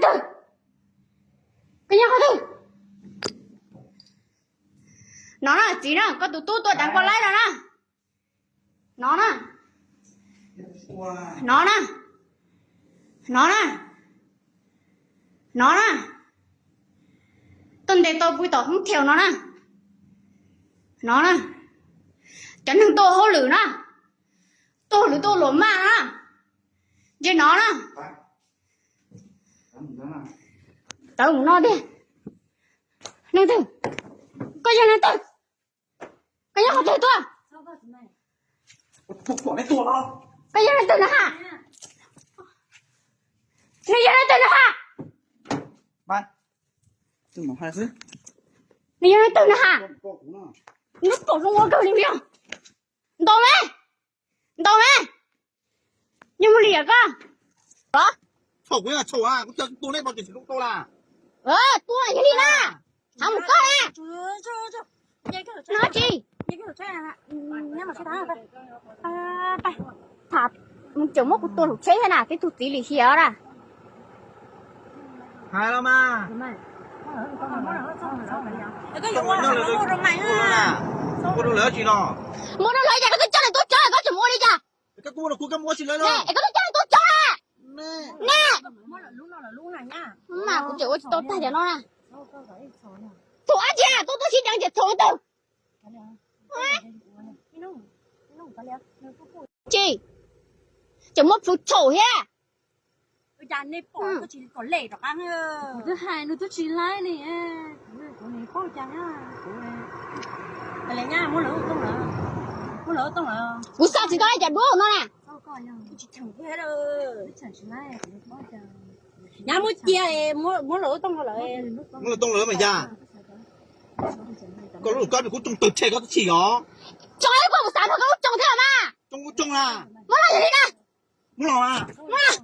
Twg? Koj nyob qhov twg? No na, txiv na, koj tus tub tuaj deev koj laib no na. No na. No na. No na. No na. Tuaj ntes tau pw tom hoob thiaus no na. No na. Cov neeg tuaj hauj lwm na. Tuaj hauj lwm tuaj luam maj na. Ntsia no na. Tawv mus no tiag. Neeg twg? Koj yog neeg twg? Koj nyob qhov twg tuaj? Koj yog neeg twg no ha? Nws yog neeg twg no ha? Nws yog neeg twg no ha? Nws pom zoo ua kawg li os. Ntaus me, ntaus me. Yog mus liam koj. Thaum kuv thaum kuv cia tua nej pov tsis tsis tua la. Tua yog li na. Thov mus koj na. No tsis. Tham, tseem muab kuv tua hauv tsheb thiab na, twb tug txiv lim hiam na. Hais los mas. Ua rau lawv tsis los. Muab rau lawv cas koj twb coj lawv tuaj tso, koj tseem mus ua li cas? Koj kuj ua rau kuv, koj mus ua tsis lawv los. Es koj twb coj lawv tuaj tso na. Ne. Mas kuv tseem ua tsis tau tag cov no na. Thaum ab tsi tuaj tuaj sib deev ces thaum twg? Tsis, tseem muab plhus thaum thiab. Twb hais nws twb tsis laib li. Kuv xa tsis tau cov duab no na. Nyab muab cia, muab lawv tooj lawm. Muab lawv tooj lawm mas yog. Koj lub koj kuv tsoo tawg tshe koj twb chim os. Tso koj mus xav koj lub tsoo thiab mas. Tsoo kuv tsoo na. Muab los yog li na. Muab los mas.